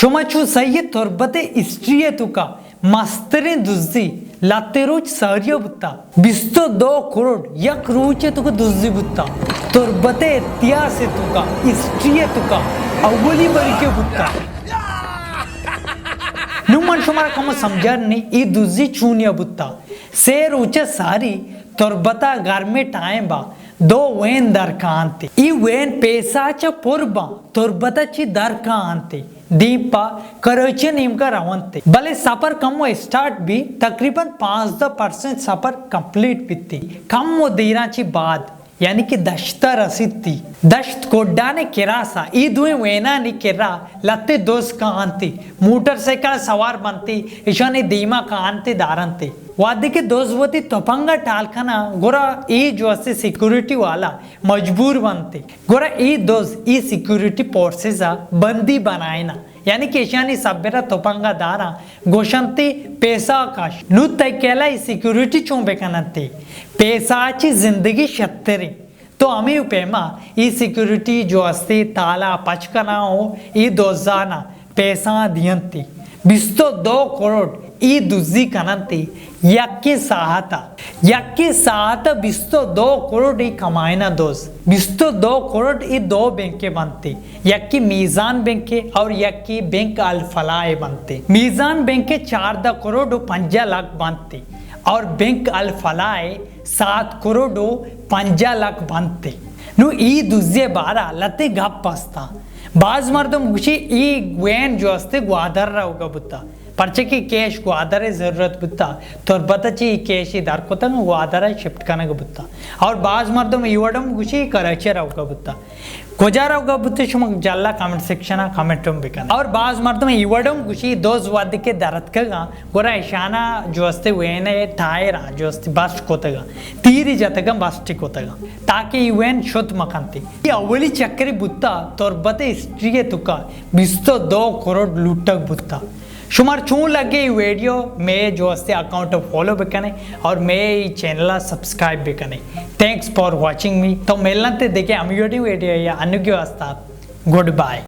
شما چو سہی، تربت ءِ ہسٹری ءِ توکا مستریں دزی لہتے روچ ساری ءَ بوتا۔ بیست ءُ دو کروڑ یک روچ ءِ توکا دزی بوتا۔ تربت ءِ اتہاس ءِ توکا، ہسٹری ءِ توکا اولی بریکے بوتا۔ نوں من شمارا کمو سمجھارنی، اے دزی چونیا بوتا۔ سے روچ ءَ ساری تربت ءَ گرمیں ٹائم با دو وین در کانت۔ اے وین پیسہ چہ پر باں، تربت ءَ چی در کانت۔ دیم پہ کراچی نیمگا رونت۔ بلے سفر کمو اسٹارٹ بی، تقریباً پانزدہ پرسنٹ سفر کمپلیٹ بیتی۔ کمو دیراں چی بعد یعنی کہ دشت ءَ رسیتی۔ دشت کوڈان ءِ کراسا اے دوئیں وینانی کرا لہتے دز کانتی، موٹر سائیکل سوار بنتی، اشانی دیما کانتی دارنتی۔ وہدے کہ دز وتی تپنگ ءَ ٹال کناں، گڑا اے جو استی سیکورٹی والا مجبور بنتی۔ گڑا اے دز اے سیکورٹی فورسز ءَ بندی بنائینا۔ یعنی کہ ایشانی سبرا تپنگا داراں، گوشنتی پیسہ کش۔ نوں تئی کہلا اے سیکورٹی چون بکننتی؟ پیسہ چی زندگی شتری۔ تو ہمے پیما اے سیکورٹی جو استی تالا پچ کناں و اے دزانا پیسہ دیئنتی۔ بیست و دو کروڑ اے دزی کننتی یکیں ساعتا۔ یکیں ساعتا بیست و دو کروڑ اے کمائنا دز۔ بیست و دو کروڑ اے دو بینکے بنتی۔ یکی میزان بینکے اور یکی بینک الفلاح بنتی۔ میزان بینکے چاردہ کروڑ و پنجاہ لکھ بنتی اور بینک الفلاح سات کروڑ و پنجاہ لکھ بنتی۔ نوں اے دزی بارا لتے گپ استاں۔ باز مردم گوشی اے وین جو استے گوادر روگا بوتا۔ پرچہ کہ کیش گوادر ضرورت بوتا، تربت چی کیشی در کتگ گوادر شفٹ کنگ بوتا۔ اور باز مردم اے وڑم گوشی کراچی روگا بوتا۔ کجا روگا بوتے شما جلا کمنٹ سیکشن ءَ کمنٹ ہم بکن۔ اور باز مردم اے وڑم گوشی دز وہدے کہ درتکگاں، گڑا اشانا جو استے وین ءِ ٹائراں جو استے بسٹ کتگاں، تیری جتگاں بسٹ کتگاں، تاکہ اے وین شت مکنتی۔ اے اولی چکری بوتا تربت ہسٹری توکا بیست و دو کروڑ لوٹگ بوتا۔ شمار چون لگے اے ویڈیو؟ مے جو استے اکاؤنٹ فالو بکنے اور مے اے چینل سبسکرائب بکنے۔ Thanks for watching me. تو ملنتے دیکھے ہم ویڈیو یا انگیو استا۔ Good bye.